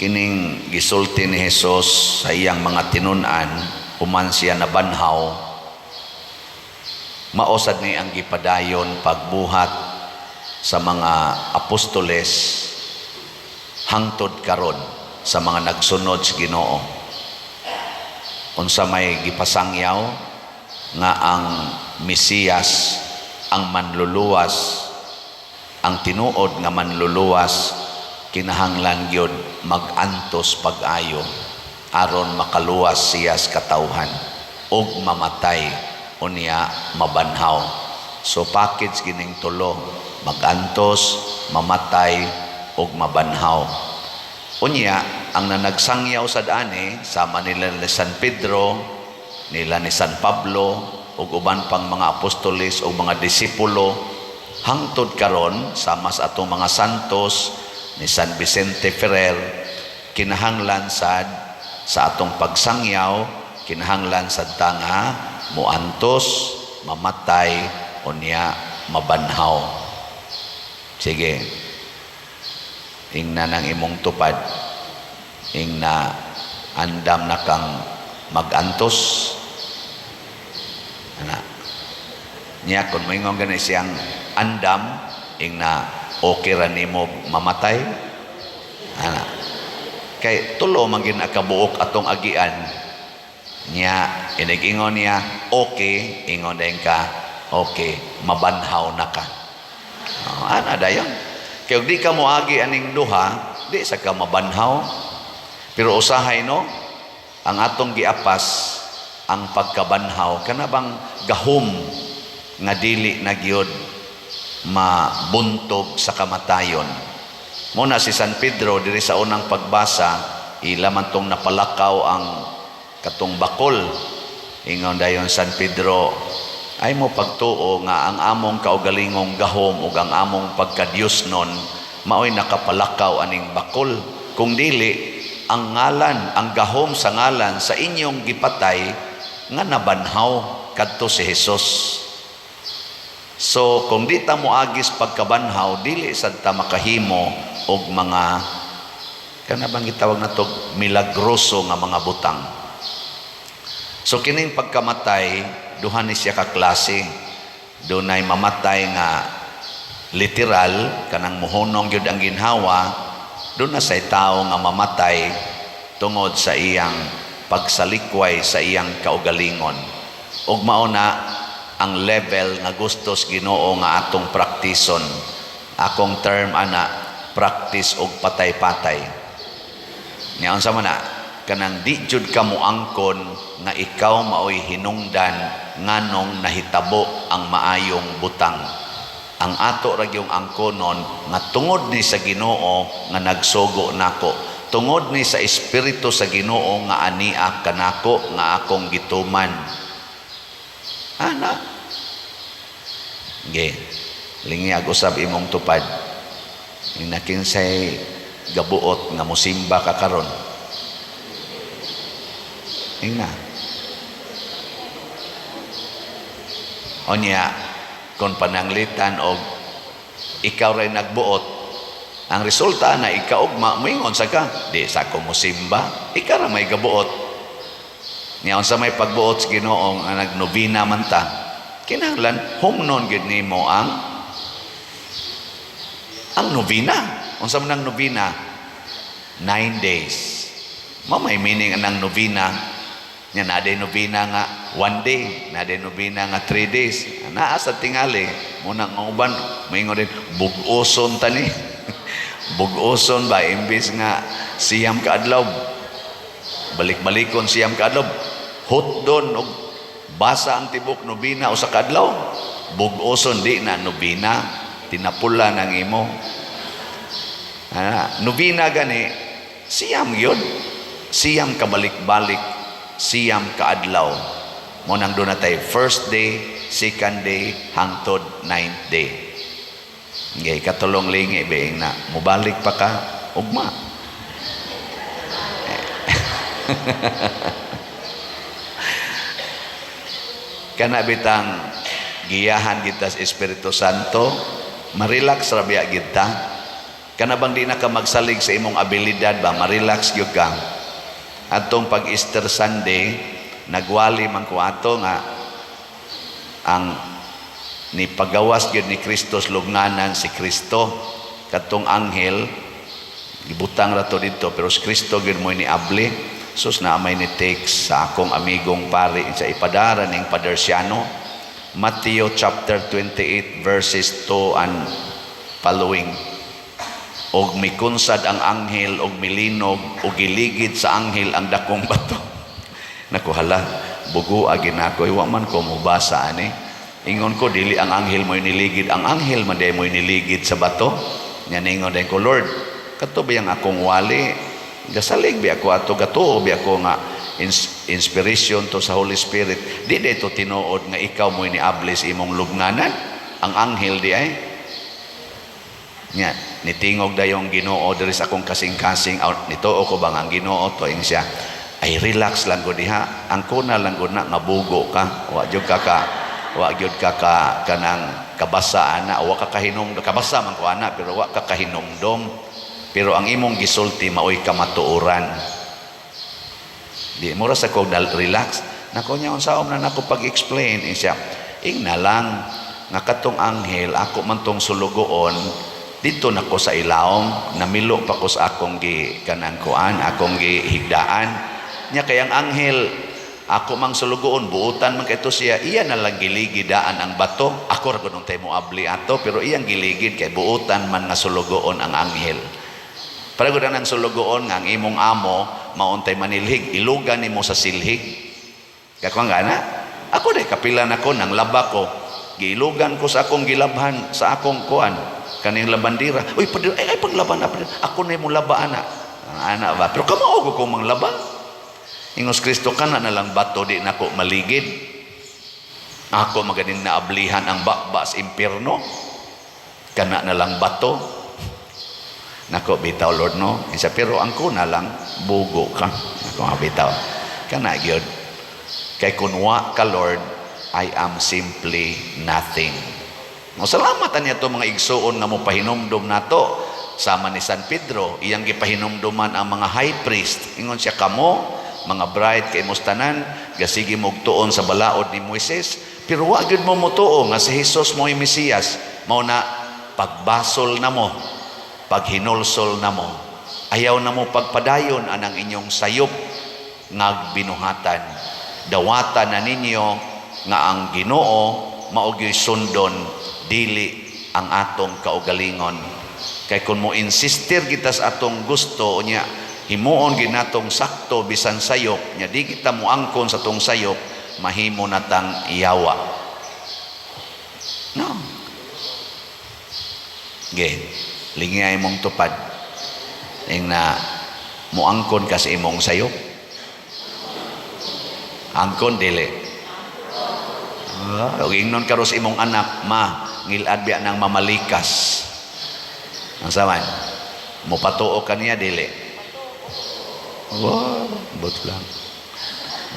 Kining gisulti ni Jesus sa iyang mga tinun-an human siya nabanhaw, mao sad ni ang gipadayon pagbuhat sa mga apostoles hangtod karon sa mga nagsunod sa Ginoo. Unsa may gipasangyaw? Nga ang Mesiyas, ang manluluwas, ang tinuod nga manluluwas, kinahanglan gyud mag-antos pag-ayo aron makaluwas siya sa katawhan ug mamatay, unya mabanhaw. So package gining tulo: magantos, mamatay ug mabanhaw. Unya ang nanagsangyaw sad ani, sama nila ni San Pedro, nila ni San Pablo ug uban pang mga apostoles ug mga disipulo hangtod karon, sama sa atong mga santos ni San Vicente Ferrer, kinahanglan sad sa atong pagsangyaw, kinahanglan sad ta nga muantos, mamatay, unya mabanhaw. Sige, ingna ng imong tupad, ingna, andam na kang magantos? Ana niya, kung moingon gani siyang andam, ingna, okay ra nimo mamatay? Ana, kay tulo man gyud kabuok atong agian niya. Inig-ingon niya okay, ingon din ka okay, mabanhaw na ka. Oh, ana dayon. Kay ug di ka moagi aning duha, di sa ka mabanhaw. Pero usahay, no, ang atong giapas ang pagkabanhaw, kana bang gahom nga dili na gyud mabuntog sa kamatayon. Muna si San Pedro diri sa unang pagbasa, ila man tong napalakaw ang katong bakol. Ingon dayon San Pedro, "Ay mo pagtuo nga ang among kaugalingong gahom ug ang among pagkadiyos nun mao'y nakapalakaw aning bakol. Kung dili, ang ngalan, ang gahom sa ngalan sa inyong gipatay nga nabanhaw, kadto si Jesus." So kung di ta moagis pagkabanhaw, dili sad ta makahimo og mga kana bang gitawag nato milagroso nga mga butang. So kining pagkamatay, duha ni siya ka klase. Dunay mamatay nga literal, kanang muhunong gyud ang ginhawa. Duna say tao nga mamatay tungod sa iyang pagsalikway sa iyang kaugalingon. Ug mao na ang level nga gustos Ginoo nga atong praktison. Akong term ana, practice og patay-patay. Nya unsa man na? Kanang di jud ka moangkon nga ikaw maoy hinungdan nganong nahitabo ang maayong butang. Ang ato ra gyung angkonon nga tungod ni sa Ginoo nga nagsugo nako. Tungod ni sa Espiritu sa Ginoo nga ania kanako nga akong gituman. Ana. Ge. Lingiyag usab imong tupad. Kinsay gabuot nga musimba ka karon? Ingna. Onya, kung pananglitan og ikaw ray nagbuot, ang resulta na ikaugma, moingon sa ka, "Di sa ko musimba, ikaw ra may gabuot." Nya unsa may pagbuot sa Ginoo nga nagnobina man ta, kinahanglan humnon gyud nimo ang novena. Unsa man ang novena? 9 days. Mao may meaning anang novena. Nya naa day novena nga one day, naa day novena nga 3 days. Naa sa tingali, muna ang uban, moingon din, bug-oson ta ni. Bug-oson ba, imbis nga 9 ka adlaw, balik-balikon 9 ka adlaw, hotdon og basa ang tibok nobena 1 ka adlaw. Bug-oson, di na nobena, tinapula ng imo. Ah, nobena gani, 9 yun. 9 kabalik-balik, 9 kaadlaw. Mao nang duna tay first day, second day, hangtod ninth day. Ngay katulong lingi being na mubalik pa ka ugma. Kana bitang giyahan kita sa Espiritu Santo, marelax ra biya kita. Kana bang di na ka magsalig sa imong abilidad ba, ma-relax gyud ka. Atong pag Easter Sunday, nagwali man ko ato nga ang ni pagawas gyud ni Kristo lubnganan, si Kristo, katong anghel gibutang ra to dito, pero si Kristo gyud mo ni abli. Sus, na may ni text sa akong amigong pari sa ipadara ning Padersiano, Matthew chapter 28 verses 2 and following: "Og mikunsad ang anghel og milinog og giligid sa anghel ang dakong bato." Naku, hala, bugo agi nako, wa man ko mobasa ani. Ingon ko, dili ang anghel mo'y niligid, ang anghel man diay mo'y niligid sa bato. Nya ningon din ko, "Lord, kato ba yung akong wali? Gasalig bi ako ato, gatuo bi ako nga inspiration to sa Holy Spirit. Di dito tinuod nga ikaw mo'y niabli sa imong lubnganan. Ang anghel di ay." Nya, nitingog dayong Ginoo diri sa akong kasing-kasing, out nituo ko bang ang Ginoo to ing siya ay relax lang ko diha. Ang kuna lang gud na nga bugo ka, wa gyud ka kanang kabasa ana, wa ka kahinom, kabasa man ko ana, pero wa ka kahinomdom, pero ang imong gisulti maoy kamatuoran. Di mo ra sa ko relax nako. Nya unsaon na nako pag-explain? Ing siya, ing na lang nga katong anghel ako man tong sulugoon dito nako sa ilawom, namilo pa ko sa akong gi kanang kuan, akong gihigdaan. Nya kay ang anghel ako mang sulugoon, buutan man kay to siya, iya na lang giligidaan ang bato. Ako ra gud mo abli ato, pero iyang giligid kay buutan man nga sulugoon ang anghel. Para gud ang sulugoon nga ang imong amo mauntay manilhig, ilugan nimo sa silhig. Kaya kung nga na, ako day kapila nako nang laba ko, giilugan ko sa akong gilabhan, sa akong kuan, kaning labandira. "Uy, padre, ay, ay paglaban na, padre. Ako na imong laba ana." Ana ba? Pero kamao ko kung manglaba. Ingos Kristo, kana na lang bato di nako maligid. Ako maganing naablihan ang bakba sa impierno. Kana na lang bato. Nako bitaw, Lord, no. Isa, pero ang kuna lang bugo ka. Nako nga bitaw. Kana gyud. Kay kun wa ka, Lord, I am simply nothing. No, salamat niya to mga igsuon nga mo pahinumdum nato sama ni San Pedro, iyang gipahinumduman ang mga high priest. Ingon siya, "Kamo mga bright kay tanan, gasige mo tuon sa balaod ni Moises, pero wa gyud mo motuo nga si Jesus mo'y Mesiyas. Mao na pagbasol na mo, paghinulsol na mo, ayaw na mo pagpadayon anang inyong sayop nga binuhatan. Dawatan na ninyo nga ang Ginoo mao gyuy sundon, dili ang atong kaugalingon." Kay kung mo insistir kita sa atong gusto nya himuon ginatong sakto bisan sayop nya di kita moangkon sa atong sayop, mahimo natang yawa. No. Ge, lingay mong tupad. Ing na moangkon ka sa imong sayop. Angkon dili. Ah, ug ingnon karon sa imong anak, "Ma, ngilad biya nang mamalikas." Ang saman, mopatuo ka niya dili? Wow, but lang.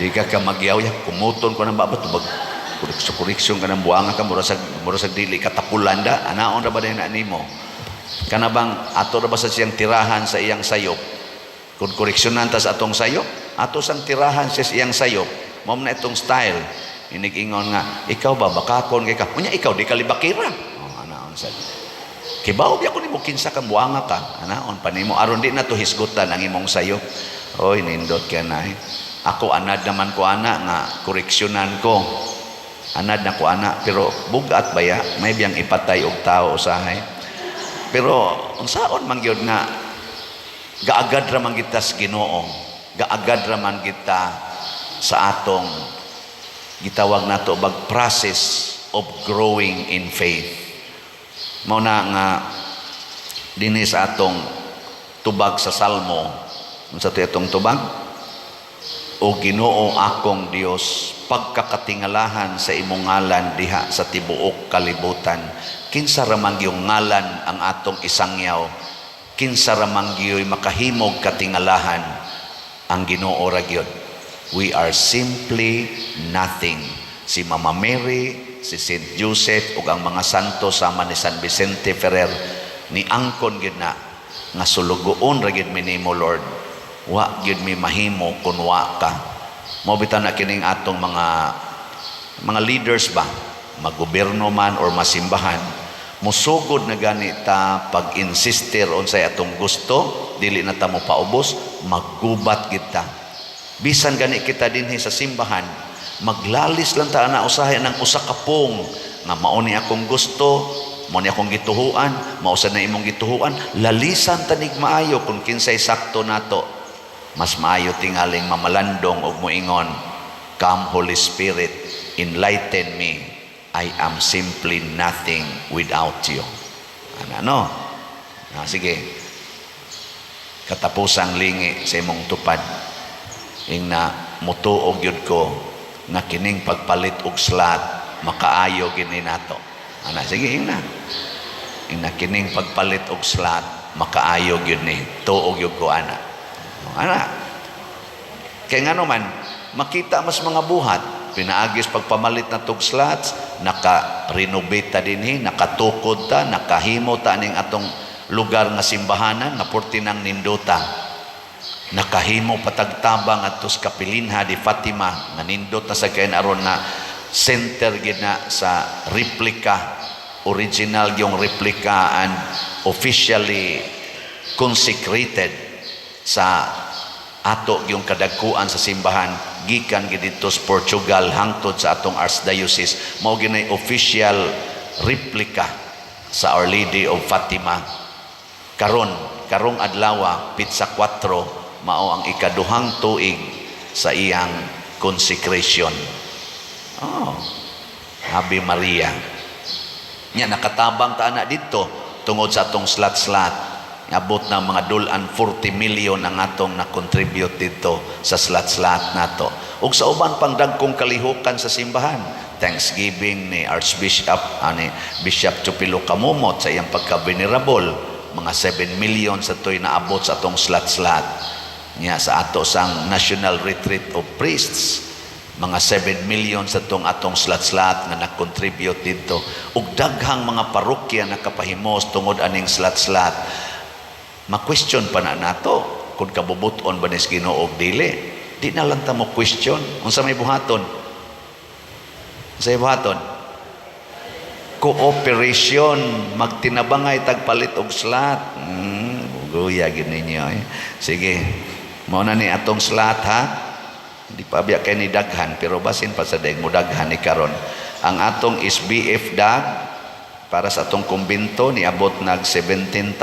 Di ka ka magyaw ya, kumuton ko ng babat, tubag sa koreksyon ka ng buwanga ka, mura sa dili, katapulan da, anaon ra ba din na nimo? Kana bang ato ra ba sa siyang tirahan sa iyang sayop? Kung koreksyonan ta sa atong sayop, ato sang tirahan siya sa iyang sayop. Mao na itong style. Inig-ingon nga, "Ikaw ba, bakakon kay ka? Unya ikaw, di ka libakira." Oh, anaon sa. Kibaw biya ko nimo kinsa kang buanga ka. Anaon pa nimo aron di na to hisgutan ang imong sayop. Oy, nindot ka na eh. Ako anad naman ko ana nga koreksyonan ko. Anad na ko ana, pero bugat baya may biyang ipatay og tao usahay. Pero unsaon man gyud nga gaagad ra man kita sa Ginoo. Gaagad ra man kita sa atong gitawag nato bag process of growing in faith. Mao na nga dinhi sa atong tubag sa Salmo, unsa to atong tubag? "O Ginoo akong Dios, pagkakatingalahan sa imong ngalan diha sa tibuok kalibutan." Kinsa ra man gyung ngalan ang atong isangyaw? Kinsa ra man gyoy makahimog katingalahan? Ang Ginoo ra gyud. We are simply nothing. Si Mama Mary, si Saint Joseph ug ang mga santo sama ni San Vicente Ferrer, Ni angkon gid na nga sulugoon ra gid mi nimo, Lord. Wa gid mi mahimo kun wa ka. Mao bitaw na kining atong mga leaders ba, maggobyerno man or masimbahan, musugod na gani ta pag-insister unsay atong gusto, dili na ta mo paubos, maggubat gid ta. Bisan gani kita dinhi sa simbahan, maglalis lang ta ana usahay ng usa ka pung nga mao ni akong gusto, mao ni akong gituhuan, mao sad na imong gituhuan, lalisan ta nig maayo kung kinsay sakto nato. Mas maayo tingaling mamalandong og moingon, "Come, Holy Spirit, enlighten me. I am simply nothing without you." Ano, no? Ah, sige. Katapusang lingi sa imong tupad. Ing na mutuo gyud ko nga kining pagpalit og slot makaayo gini nato. Ana, sige, ing na. Ing na kining pagpalit og slot makaayo gyud ni. Tuo gyud ko ana. Ana. Kay ngano man makita mas mga buhat pinaagis pagpamalit na tog slots, naka-renovate ta dinhi, nakatukod ta, nakahimo ta ning atong lugar nga simbahanan nga purti nang nindota. Nakahimo patagtabang adto sa Kapilinha di Fatima nga nindot na sa kay aron nga center gid na sa replica, original yung replica and officially consecrated sa ato yung kadagkuan sa simbahan gikan gid didto sa Portugal hangtod sa atong archdiocese. Mao ginay official replica sa Our Lady of Fatima. Karon, karong adlaw, petsa 4, mao ang ikaduhang tuig sa iyang consecration. Oh, Ave Maria. Nya nakatabang ta ana didto tungod sa atong slot-slot. Abot na mga dulan 40 million ang atong na-contribute dito sa slot-slot nato. Ug sa uban pang dagkong kalihukan sa simbahan, Thanksgiving ni Archbishop ani Bishop Chupilo Camomot sa iyang pagka-venerable, mga 7 million sa to'y naabot sa atong slot-slot. Nya sa ato sang National Retreat of Priests, mga 7 million sa tong atong slot-slot nga nag-contribute dito. Ug daghang mga parokya nakapahimos tungod aning slot-slot. Ma-question pa na nato kung kabubuton ba ni sa Ginoo og dili. Di na lang ta mo question. Unsa may buhaton? Unsa may buhaton? Cooperation, magtinabangay tagpalit og slot. Guya gid ninyo eh. Sige. Mao na ni atong slot ha. Di pa biya kay ni daghan, pero basin pa sa daig mo daghan ni karon. Ang atong SBF dag para sa atong kumbento niabot nag 17,667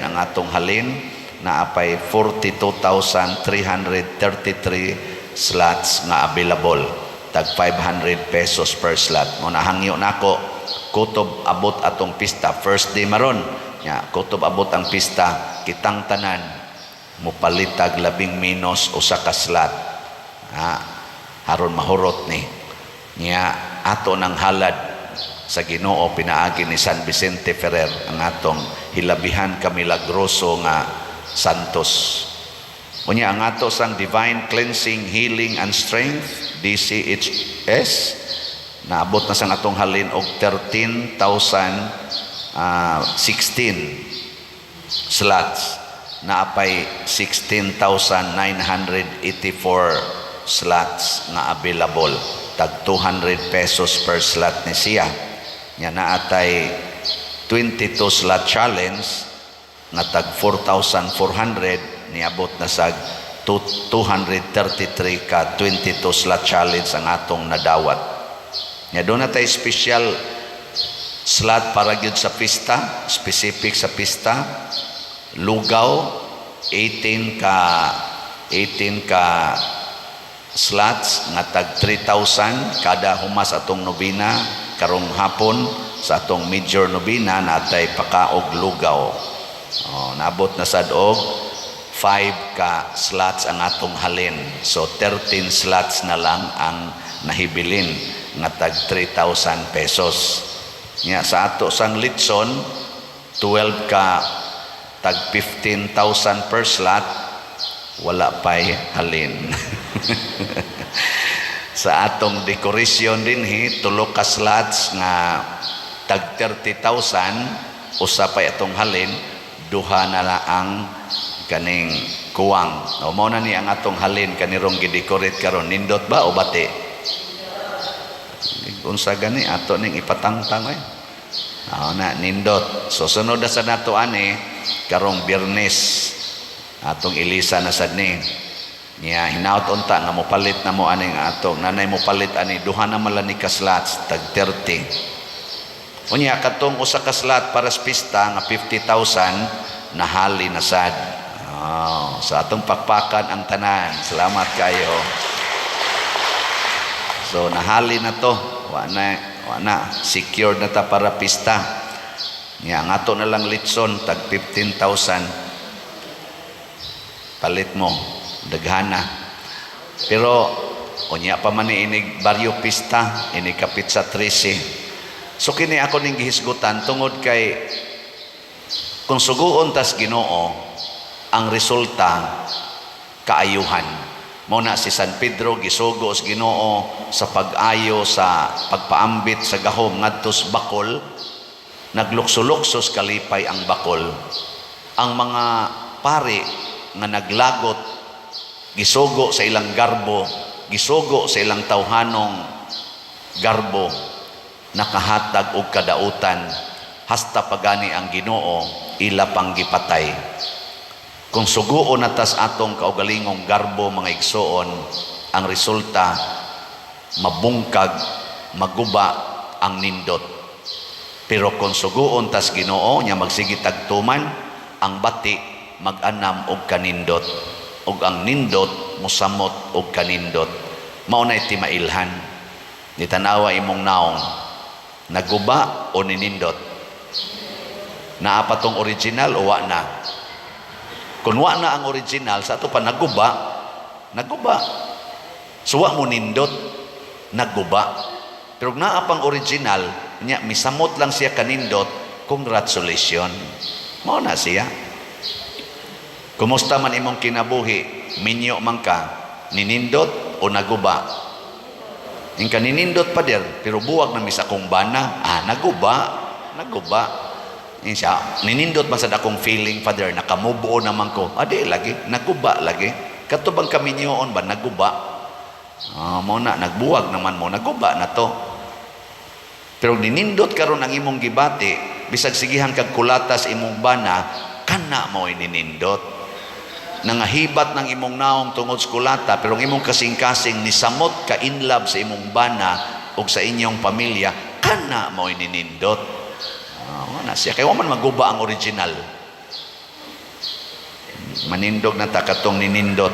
ang atong halin, naapay 42,333 slots nga available, tag 500 pesos per slot. Mo nahangyo nako, kutob abot atong pista, first day maron nya, kutob abot ang pista, kitang tanan mopalitag labing menos usa ka slot ha, aron mahurot ni niya ato ng halad sa Ginoo pinaagi ni San Vicente Ferrer, ang atong hilabihan ka milagroso nga santos. Unya ang ato sang Divine Cleansing, Healing and Strength, DCHS, naabot na sang atong halin og 13,016 slots, naapay 16,984 slots nga available, tag 200 pesos per slot ni siya. Nya naatay 22 slot challenge nga tag 4,400, niabot na sa 233 ka 22 slot challenge ang atong nadawat. Nya doon na tay special slot para gyud sa pista, specific sa pista, lugaw, 18 ka slots nga tag 3,000 kada humas atong nobina. Karong hapon sa atong major nobena natay pakaog lugaw. Oh, naabot na sad og 5 ka slots ang atong halin. So 13 slots na lang ang nahibilin nga tag 3,000 pesos. Nya sa ato sang litson, 12 ka tag 15,000 per slot, wala pa'y halin. Sa atong decoration dinhi, tulo ka slots nga Tag 30,000 usa pa atong halin, duha na la ang kaning kuwang. O mao na ni ang atong halin kanirong gi-decorate karon. Nindot ba o bati? Unsa gani ato ning ipatangtang eh. Mao na, nindot. So sunod na sa nato ani karong Biyernes, atong ilisa na sad ni. Nya hinaut unta nga mopalit na mo aning atong nanay, mopalit ani duha na man lang ni ka slots tag 30. Unya katong usa ka slot para sa pista nga 50,000 nahali na sad. Oh, sa atong pakpakan ang tanan. Salamat kayo. So nahali na to. Wa na, wa na, secured na ta para pista. Nya ang ato na lang litson tag 15,000. Palit mo daghana. Pero unya pa man ni inig baryo pista, inig kapit sa 13. So kini ako ning gihisgutan tungod kay kung suguon tas Ginoo, ang resulta kaayuhan. Mao na si San Pedro gisugo sa Ginoo sa pag-ayo, sa pagpaambit sa gahom ngadto sa bakol, naglukso-luksos kalipay ang bakol. Ang mga pari nga naglagot, gisugo sa ilang garbo, gisugo sa ilang tawhanong garbo, nakahatag og kadautan hasta pagani ang Ginoo ila pang gipatay. Kung suguon na tas atong kaugalingong garbo, mga igsoon, ang resulta mabungkag, maguba ang nindot. Pero kung suguon tas Ginoo nya magsige tagtuman, ang bati mag-anam og kanindot ug ang nindot musamot og kanindot. Mao na timailhan. Ni tanawa imong naong, naguba o ninindot? Naa pa tong original o wa na? Kung wa na ang original, sa ato pa naguba, naguba. So wa mo nindot, naguba. Pero kung naa pang original, nya misamot lang siya kanindot, congratulations. Mao na siya. Kumusta man imong kinabuhi, minyo man ka, ninindot o naguba? Yung kaninindot pa der, pero buwag na mis akong bana, ah, naguba, naguba. Yung siya, ninindot man sa akong feeling, Father, nakamubuo naman ko. Adi lagi, naguba lagi. Kato bang kaminyoon ba, naguba? Ah, mo na, nagbuwag naman mo, naguba na to. Pero ninindot karon ang imong gibati, bisag sigihan kag kulatas imong bana, kana mo ninindot. Nangahibat ng imong naong tungod sa kulata, pero ang imong kasing-kasing nisamot ka in love sa imong bana ug sa inyong pamilya, kana mo ninindot. Ah, na siya. Kaya wa man maguba ang original. Manindog na ta katong ninindot.